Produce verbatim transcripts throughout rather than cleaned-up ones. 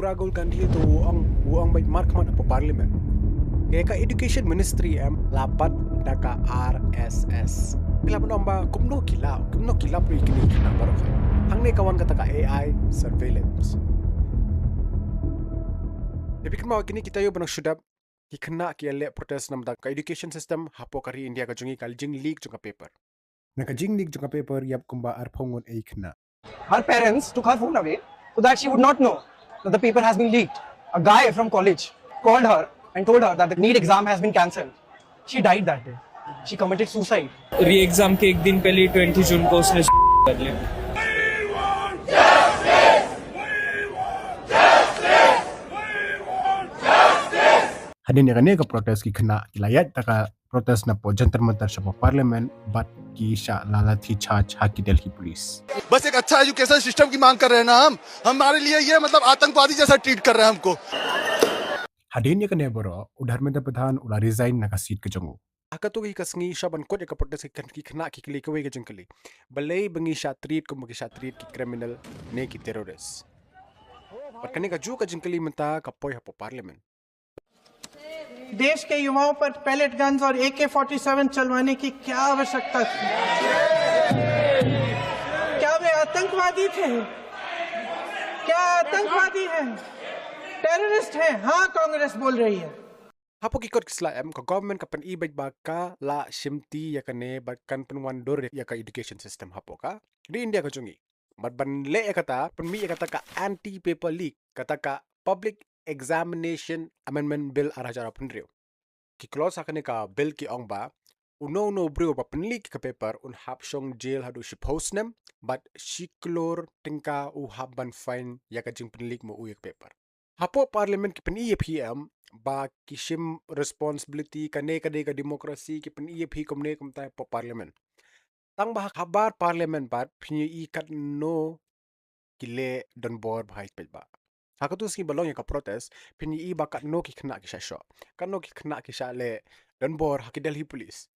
Rahul Gandhi to u ong, u ong beit markhmat hapoh Parliament. Ka, ka Education Ministry em la bat da ka R S S. Ki la ban ong ba kumno ki la, kumno ki la pynlong ïa kine ki khynnah baroh. Hangne ka wan kata ka A I surveillance. Te phi kynmaw kine kita ïoh ban shu dap ki khynnah ki ïaleh protest namar ka education system hapoh ka ri India ka jong ngi, ka jing leak jong ka paper. Na ka jing leak jong ka paper ïap kumba arphew ngut ei khynnah. Her parents took her phone away so that she would not know that the paper has been leaked. A guy from college called her and told her that the NEET exam has been cancelled. She died that day. She committed suicide. Re exam के एक दिन पहले ट्वेंटी जून को उसने कर लिया। Hadien ïa kane ka protest ki khynnah ki la ïaid da ka protest napoh Jantar Mantar shapoh Parliament bad ki shah la lathi charge ha ki Delhi Police. बस एक अच्छा एजुकेशन सिस्टम की मांग कर रहे हैं ना हम। हमारे लिए ये मतलब आतंकवादी जैसा ट्रीट कर रहे हैं हमको। Hadien ïa kane baroh u Dharmendra Pradhan u la resign na ka seat ka jong u. Ha kato ka sngi shah ban kut ïa ka protest ki khynnah ki kylli kawei ka jingkylli. Balei ba ngi shah treat kumba ki shah treat ki criminal ne ki terrorist. Bad kane kajuh ka jingkylli mynta ka poi hapoh Parliament. देश के युवाओं पर पैलेट गन्स और ए के फ़ोर्टी सेवन चलवाने की क्या आवश्यकता थी? क्या वे आतंकवादी थे? क्या आतंकवादी हैं? टेररिस्ट हैं? हाँ, कांग्रेस बोल रही है। Hapoh ki kot ki sla em ka government ka pyni beit ba ka la shimti ïa kane bad kan pynwandur ïa ka education system hapoh ka ri India ka jong ngi. Bad ban leh ïa kata, pynmih ïa kata ka anti paper leak, kata ka Public Examination Amendment Bill ar hajar arphew hynriew. Ki clause ha kane ka bill ki ong ba uno uno u briew ba pynleak ïa ka paper un hap shong jail haduh shiphew snem bad shi klur tyngka u hap ban fine ïa ka jingpynleak mo u ïa ka paper. Hapoh Parliament ki pyni ïa phi em ba ki shim responsibility, kane ka dei ka democracy, ki pyni ïa phi kumne kumtai hapoh Parliament. Tang ba ha khabar Parliament pat phin ïohi katno ki leh donbor bha ïa ki paidbah. Ha kato sngi ba long ïa ka protest phin ïohi ba katno ki khynnah ki shah shoh, katno ki khynnah ki shah leh donbor ha ki Delhi Police.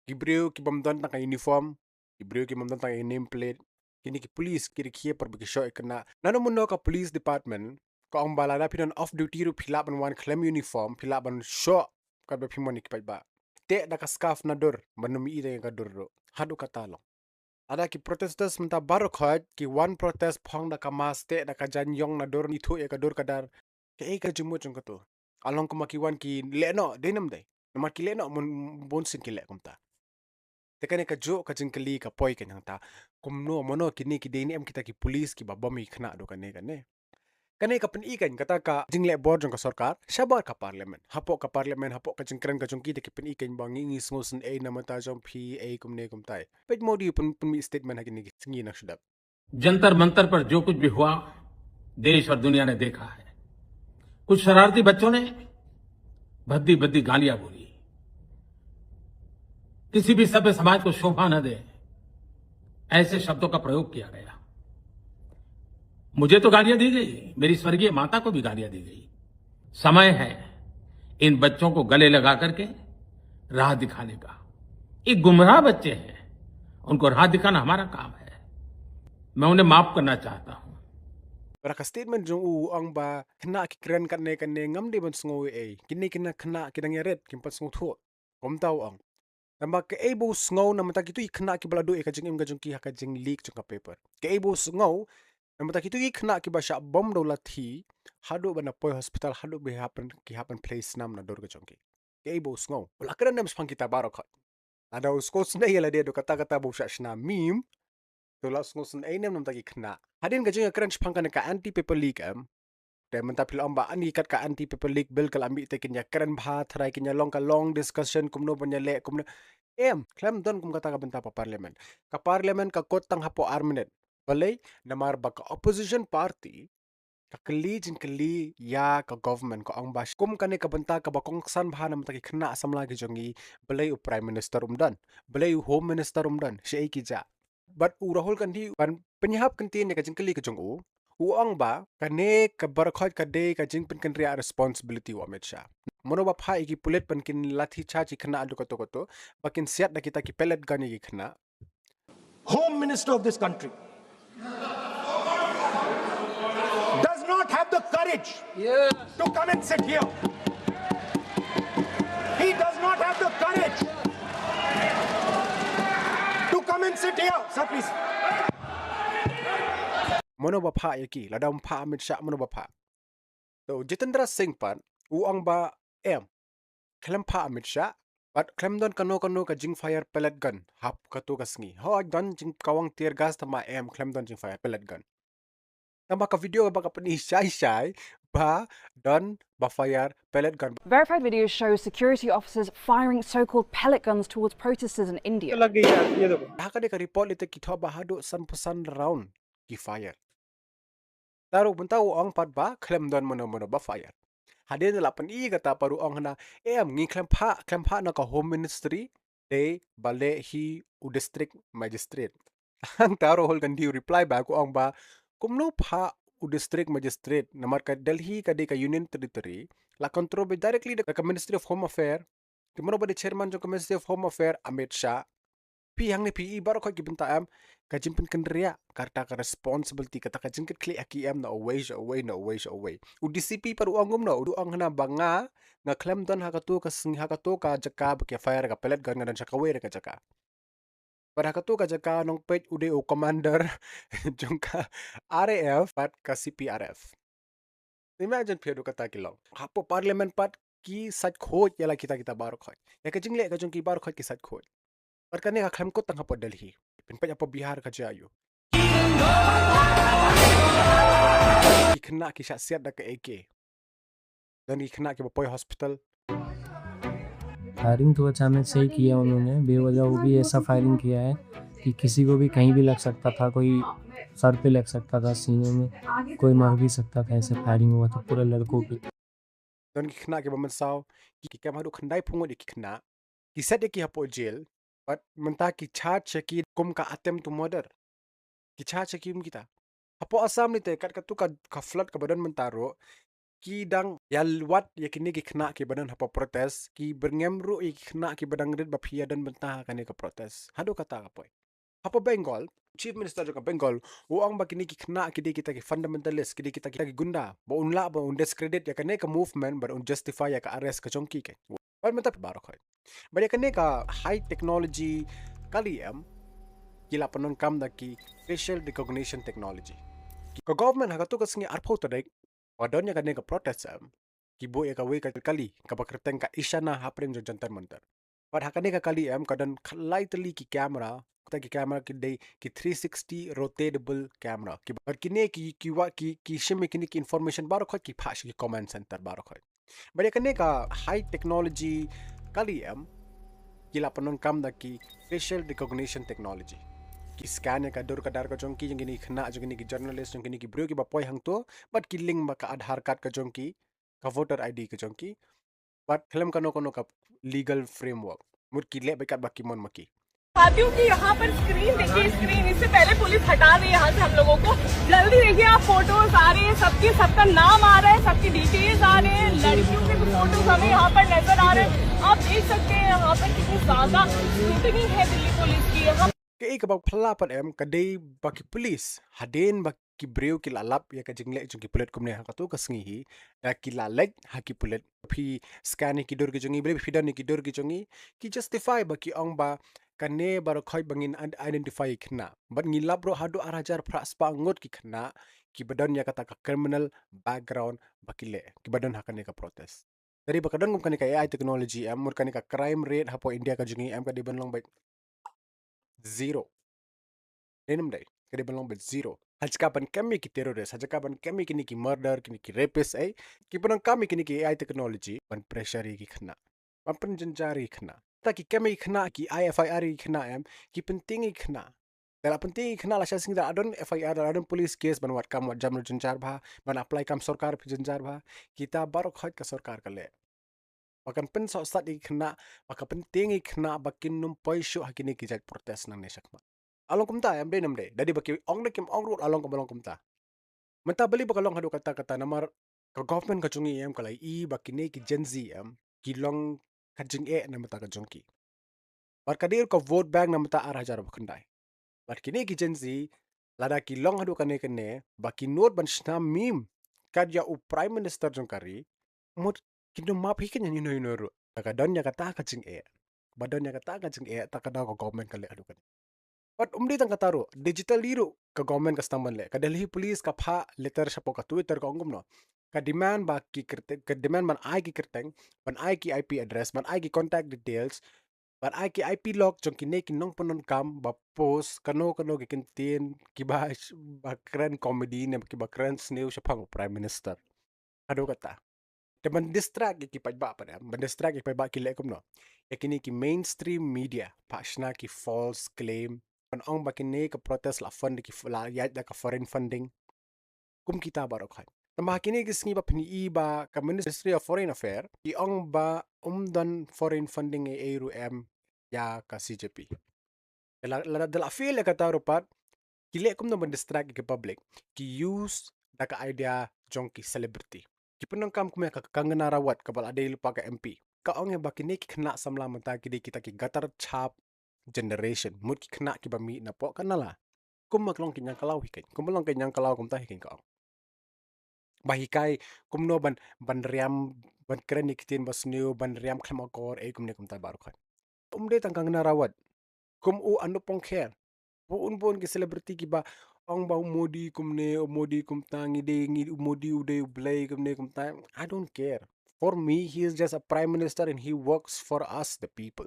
Ki briew ki bym don tang ka uniform, ki briew ki bym don tang ka name plate, kine ki police ki rkhie por ba ki shoh ïa ki khynnah. Nano mano ka police department ka ong ba lada phi don off duty ruh phi lah ban wan khlem uniform, phi lah ban shoh katba phi mon ïa ki paidbah. Teh da ka scarf na dur ban ym ïohi tang ïa ka dur ruh. Haduh katta long. Lada ki protesters mynta baroh khoit ki wan protest phong da ka mask, teh da ka jaiñiong na dur, ithuh ïa ka dur ka dar. Kaei ka jingmut jong kato? Ka long kumba ki wan ki leh noh, dei ne ym dei? Namar ki leh noh, bun sien ki leh kumta. Te kane kajuh ka jingkylli ka poi kane hangta. Kumno, mano kine ki dei ne em kita ki police kiba bom ïa ki khynnah haduh kane kane? Kane ka pyni kane kata ka jingleh bor jong ka sorkar shabar ka Parliament. Hapoh ka Parliament, hapoh ka jingkren ka jong ki te ki pyni kane ba ngi ngi sngewsynei na ka bynta jong phi ei kumne kumtai. Peit mo dei u pyn, pynmih statement ha kine ki sngi na shu dep. जंतर मंतर पर जो कुछ भी हुआ, देश और दुनिया ने देखा है। कुछ शरारती बच्चों ने भद्दी भद्दी गालियां बोली। किसी भी सभ्य समाज को शोभा न दे, ऐसे शब्दों का प्रयोग किया गया। मुझे तो गालियां दी गई, मेरी स्वर्गीय माता को भी गालियां दी गई। समय है इन बच्चों को गले लगा करके राह दिखाने का। ये गुमराह बच्चे हैं, उनको राह दिखाना हमारा काम है। मैं उन्हें माफ करना चाहता हूँ। Bad ha ka statement jong u u ong ba khynnah ki kren katne katne, ngam dei ban sngew ei ei. Kine kine khynnah ki dang ïarit, kim pat sngewthuh. Kumta u ong. Namar kaei ba u sngew na ka bynta kito ki khynnah kiba la duh ïa ka jingim ka jong ki ha ka jingleak jong ka paper? Kaei ba u sngew na ka bynta kito ki khynnah kiba shah bom da u lathi haduh ban da poi hospital, haduh ba ki hap ban, ki hap ban plie snam na dur ka jong ki? Kaei ba u sngew? U la kren ne em shaphang kita baroh khoit? Lada u sngewsynei ïa lade haduh katta katta ba u shah shna mim, to la sngewsynei ne em na ka bynta ki khynnah? Hadien ka jingïakren shaphang kane ka anti paper leak em, te mynta phi la ong ba ani kat ka anti paper leak bill ka la mih te kin ïakren bha tharai, kin ïalong ka long discussion kumno ban ïaleh kumno. Em, khlem don kum kata ka bynta hapoh Parliament. Ka Parliament ka kut tang hapoh ar minit. Balei? Namar ba ka opposition party ka kylli jingkylli ïa ka government, ka ong ba kum kane ka bynta kaba kongsan bha na ka bynta ki khynnah samla ki jong ngi, balei u Prime Minister um don, balei u Home Minister um don, shaei ki jah? Bad u Rahul Gandhi, ban pynïahap kyntien ïa ka jingkylli ka jong u, u ong ba kane ka baroh khoit ka dei ka jingpynkynriah responsibility u Amit Shah. Mano ba phah ïa ki pulit ban kin lathi charge ïa ki khynnah haduh kato kato, ba kin siat da kita ki pellet gun ïa ki khynnah? Home Minister of this country does not have the courage to come and sit here. He does not have the courage to come and sit here. Sir, please. Mano ba phah ïa ki, lada um phah Amit Shah, mano ba phah? To Jitendra Singh pat u ong ba em, khlem phah Amit Shah, bad khlem don kano kano ka jing fire pellet gun ha kato ka sngi. Hooid, don jing kawang tear gas, tangba em, khlem don jing fire pellet gun. Tangba ka video ba ka pyni shai shai ba don ba fire pellet gun. Verified video shows security officers firing so-called pellet guns towards protesters in India. लग गई यार, ये देखो। Ha kane ka report lite ki thoh ba haduh sanphew san round ki fire. Te ruh mynta u ong pat ba khlem don mano mano ba fire. Hadien la pyni kata pat u ong hana, em, ngi khlem phah, khlem phah na ka Home Ministry, dei ba leh hi u district magistrate. Hangta Rahul Gandhi u reply back u ong ba kumno phah u district magistrate, namar ka Delhi ka dei ka Union Territory, la control beit directly da ka Ministry of Home Affair. Te mano ba dei chairman jong ka Ministry of Home Affair? Amit Shah. Phi hangne phi i baroh khoit ki bynta em, ka jingpynkynriah, kata ka responsibility, kata ka jingkitkhlieh ha ki em na uwei sha uwei, na uwei sha uwei. U D C P pat u ong kumno, u ong hana ba nga, nga khlem don ha kato ka sngi, ha kato ka jaka ba ki fire ka pellet gun, nga don sha kawei re ka jaka. Bad ha kato ka jaka nongpeit u dei u commander jong ka R A F bad ka C P R F. Imagine phi haduh kata ki long. Hapoh parliament pat ki sait khuid ïa la kita kita baroh khoit. Ïa ka jingleh ka jong ki baroh khoit ki sait khuid. Bad kane ka khlem kut tang hapoh Delhi. Pynpeit hapoh Bihar ka jia aïu. Ki khynnah ki shah siat da ka A K. Don ki khynnah kiba poi hospital. फायरिंग तो अचानक से ही किया उन्होंने, बेवजह वो भी ऐसा फायरिंग किया है कि किसी को भी कहीं भी लग सकता था, कोई सर पे लग सकता था, सीने में, कोई मर भी सकता था ऐसे फायरिंग हुआ तो पूरे लड़कों पे। Don ki khynnah kiba mynsaw, ki, ki kem haduh khyndai phew ngut ïa ki khynnah. Ki set ïa ki hapoh jail, bad mynta ki charge ïa ki kum ka attempt to murder. Ki charge ïa ki kum kita. Hapoh Assam nite, kat katu ka, ka flood kaba don mynta ruh, ki dang ïa wad ïa kine ki khynnah kiba don hapoh protest, ki byrngem ruh ïa ki khynnah kiba dang rit ba phi ïa don mynta ha kane ka protest. Haduh kata ka poi. Hapoh Bengal, Chief Minister jong ka Bengal u ong ba kine ki khynnah ki dei kita ki fundamentalist, ki dei kita ki gunda, ba un lah ba un discredit ïa kane ka movement, ba un justify ïa ka arrest ka jong ki. Bad mynta baroh khoit. Bad ïa kane ka high technology kali em, ki la pyndonkam da ki facial recognition technology. Ka government ha katu ka sngi arphew tarik, ba don ïa kane ka protest em, ki buh ïa kawei ka kali kaba kyrteng ka Ishana hapdeng jong Jantar Mantar. Bad ha kane ka kali em ka don khatlai tylli ki camera, kita ki camera ki dei ki three sixty rotatable camera. Ki, bad kine ki, ki wa, ki, ki shim ïa kine ki information baroh khoit ki phah sha ki command center baroh khoit. Bad ïa kane ka high technology kali em, ki la pyndonkam da ki facial recognition technology. Ki scan ïa ka dur ka dar ka jong ki, jong kine ki khynnah, jong kine ki journalist, jong kine ki briew kiba poi hangto, bad ki link bad ka Aadhaar card ka jong ki, ka voter I D ka jong ki, bad khlem kano kano ka legal framework. Mut ki leh beit katba ki mon ma ki. चाहती हूँ कि यहाँ पर स्क्रीन देखिए, स्क्रीन, इससे पहले पुलिस हटा दे यहाँ से हम लोगों को। जल्दी देखिए, आप फोटोज आ रहे हैं, सबके, सबका नाम आ रहा है, सबकी डिटेल्स आ रहे हैं, लड़कियों के भी फोटोज हमें यहाँ पर नजर आ रहे हैं। आप देख सकते हैं यहाँ पर कितनी ज्यादा स्क्रूटिनी है दिल्ली पुलिस की। हम Kaei kaba phylla pat em ka dei ba ki police, hadien ba ki briew ki la lap ïa ka jingleh jong ki pulit kumne ha katu ka sngi hi, da ki la leit ha ki pulit, phi scan ïa ki dur ki jong ngi, balei phi don ïa ki dur ki jong ngi, ki justify ba ki ong ba kane baroh khoit ba ngin un-, identify ïa ki khynnah. Bad ngi lap ruh haduh ar hajar phra spah ngut ki khynnah kiba don ïa kata ka criminal background ba ki leh, kiba don ha kane ka protest. Te haba ka don kum kane ka A I technology em, mut kane ka crime rate hapoh India ka jong ngi em ka dei ban long beit zero. Dei ne ym dei, ka dei ban long beit zero. Ha jaka ban kem ïa ki terrorist, ha jaka ban kem ïa kine ki murder, kine ki rapist, eh, ki pyndonkam ïa kine ki A I technology ban pressure ïa ki khynnah, ban pynjynjar ïa ki khynnah. Te ki kem ïa ki khynnah, ki ai F I R ïa ki khynnah em, ki pyntieng ïa ki khynnah. Da la pyntieng ïa ki khynnah la shah sngi da la don F I R, da la don police case ban wad kam wad jam ruh jynjar bha, ban apply kam sorkar phi jynjar bha. Kita baroh khoit ka sorkar ka leh. Ba kan pynsohsat ïa ki khynnah, ba kan pyntieng ïa ki khynnah, ba kin ym poi shuh ha kine ki jait protest nangne shakhmat. Ka long kumta em, dei ne ym dei? Da dei ba ki ong ne kim ong ruh, ka long kaba long kumta. Mynta balei ba ka long haduh katta katta, namar ka government ka jong ngi em ka la ïohi ba kine ki Gen Z em ki long ka jingeh na bynta ka jong ki. Bad ka dei ruh ka vote bank na bynta ar hajar arphew khyndai. Bad kine ki Gen Z, lada ki long haduh kane kane, ba ki nud ban shna meme, kat ïa u Prime Minister jong ka ri, mut kin ym map hi kein ïa ino ino ruh. Te ka don ïa kata ka jingeh. Ba don ïa kata ka jingeh, te ka daw ka government ka leh haduh kane. Bad um dei tang kata ruh, digitally ruh ka government ka sdang ban leh. Ka Delhi Police ka phah letter shapoh ka Twitter ka ong kumno. Ka demand ba ki kyrteng, ka demand ban ai ki kyrteng, ban ai ki I P address, ban ai ki contact details, ban ai ki I P log jong kine ki nongpyndonkam ba post kano kano ki kyntien kiba, ba kren comedy ne kiba kren sniew shaphang u Prime Minister. Haduh kata. Te ban distract ïa ki paidbah pat em, ban distract ïa ki paidbah ki leh kumno. Ïa kine ki mainstream media, phah shna ki false claim, ban ong ba kine ka protest la fund da ki f-, la ïaid da ka foreign funding. Kum kita baroh khoit. Tangba ha kine ki sngi ba phin i ba ka Ministry of Foreign Affairs, ki ong ba um don foreign funding ei ei ruh em ïa ka C J P. Lada, lada, lada la fail ïa kata ruh pat, ki leh kumno ban distract ïa ka public. Ki use da ka idea jong ki celebrity. Ki pyndonkam kum ïa ka Kangana Rawat kaba la dei lypa ka M P. Ka ong ïa ba kine ki khynnah samla mynta ki dei kita ki gutter chap generation. Mut ki khynnah kiba mih napoh ka nala. Kumba long ki ñiangkhlaw hi kein. Kumba long ki ñiangkhlaw kumta hi kein ka ong. Ba hikai kumno ban, ban riam, ban kren ïa ki ktien ba sniew, ban riam khlem akor, eh, kumne kumta baroh khoit. Um dei tang Kangana Rawat. Kum u Anupam Kher. Bun bun ki celebrity kiba ong ba u Modi kumne, u Modi kumta, ngi dei, ngi, u Modi u dei u Blei kumne kumta. I don't care. For me, he is just a prime minister and he works for us, the people.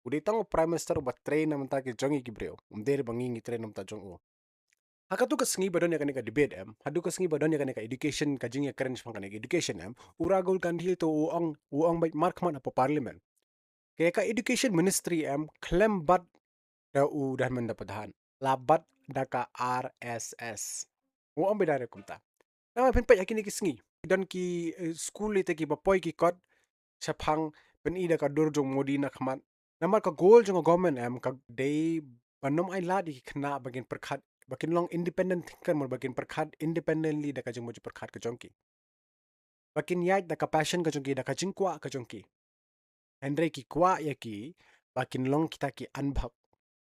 U dei tang u prime minister uba train na mynta ki jong ngi ki briew. Um dei ba ngi ngi train na mynta jong u. Ha katu ka sngi ba don ïa kane ka debate em, haduh ka sngi ba don ïa kane ka education, ka jingïakren shaphang kane ka education em, u Rahul Gandhi to u ong, u ong beit markhmat hapoh parliament. Ka, ka education ministry em, khlem bat da u Dharmendra Pradhan, la bat da ka R S S. U ong beit da kumta. Namar phin peit ha kine ki sngi, don ki, eh, skul ite kiba poi ki kot shaphang, pyn-i da ka dur jong Modi na khmat. Namar ka goal jong ka government em ka dei ban ym ai lad ïa ki khynnah ba kin pyrkhat, ba kin long independent thinker, mut ba kin pyrkhat independently da ka jingmut jingpyrkhat ka jong ki. Ba kin ïaid da ka passion ka jong ki, da ka jingkwah ka jong ki. Hynrei ki kwah ïa ki ba kin long kita ki anbhak.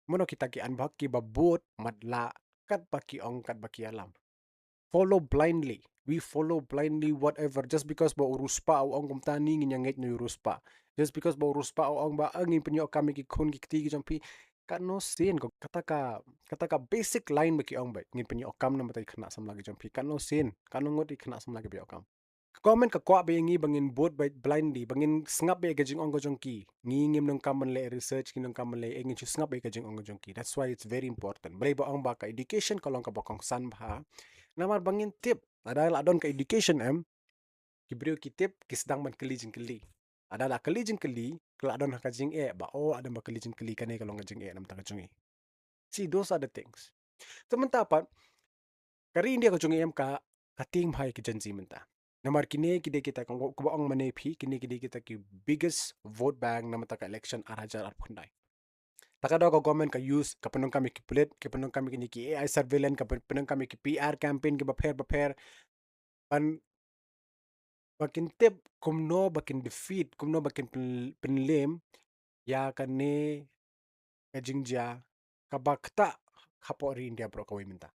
Mano kita ki anbhak? Kiba bud matlah katba ki ong, katba ki ïalam. Follow blindly. We follow blindly whatever. Just because ba u riewspah u ong kumta, ngi ngin ïa ngeit na u riewspah. Just because ba u riewspah u ong ba, ah, ngin pynïoh kam ïa ki khun ki kti ki jong phi. Katno sien ko, kata ka, kata ka basic line ba ki ong ba ngin pynïoh kam namar ki khynnah samla ki jong phi. Katno sien, katno ngut ki khynnah samla kiba ïoh kam. Ka government ka kwah ba ïa ngi ba ngin bud beit blindly, ba ngin sngap beit ïa ka jingong ka jong ki. Ngi ngim donkam ban leh research, ngim donkam ban leh, eh, ngin shu sngap beit ïa ka jingong ka jong ki. That's why it's very important. Balei ba ong ba ka education ka long kaba kongsan bha. Namar ba ngin tip, lada la don ka education em, ki briew ki tip, ki sdang ban kylli jingkylli. Lada la kylli jingkylli, ka la don ha ka jingeh ba, oh, lada ba kylli jingkylli, kane ka long ka jingeh namar ka jong ngi. See, those are the things. Te mynta pat, ka ri India ka jong ngi em ka, ka tieng bha ïa ki Gen Z mynta. Namar kine ki dei kita, kaba ong mynne phi, kine ki dei kita ki biggest vote bank na mynta ka election ar hajar arphew khyndai. Te ka daw ka government ka use, ka pyndonkam ïa ki pulit, ka pyndonkam ïa kine ki A I surveillance, ka pyn-, pyndonkam ïa ki P R campaign kiba pher ba pher. Ban, ba kin tip kumno ba kin defeat, kumno ba kin pyn-, pynlem ïa kane ka jingjia kaba ktah hapoh ri India baroh kawei mynta.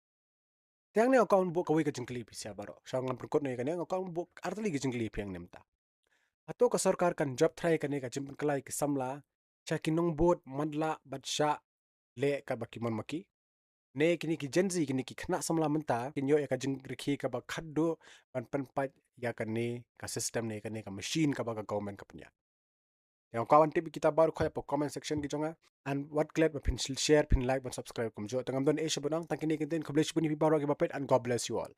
Te hangne nga kwah ban buh kawei ka jingkylli phi sha baroh. Sha ngan pynkut noh ïa kane, nga kwah ban buh artylli ka jingkylli phi hangne mynta. Hato ka sorkar kan jop trai kane ka jingpynkylla ïa ki samla sha ki nongbud matlah bad shah leh kaba ki mon ma ki? Ne kine ki Gen Z, kine ki khynnah samla mynta, kin ïoh ïa ka jingrkhie kaba khatduh ban pynpait ïa kane ka system ne kane ka machine kaba ka government ka pynïaid. Te nga kwah ban tip ïa kita baroh khoit hapoh comment section ki jong nga. And wat klet ba phin share, phin like, ban subscribe kumjuh. Te ngam don ei shuh ban ong, tang kine ki ktien, khublei shibun ïa phi baroh kiba peit, and God bless you all.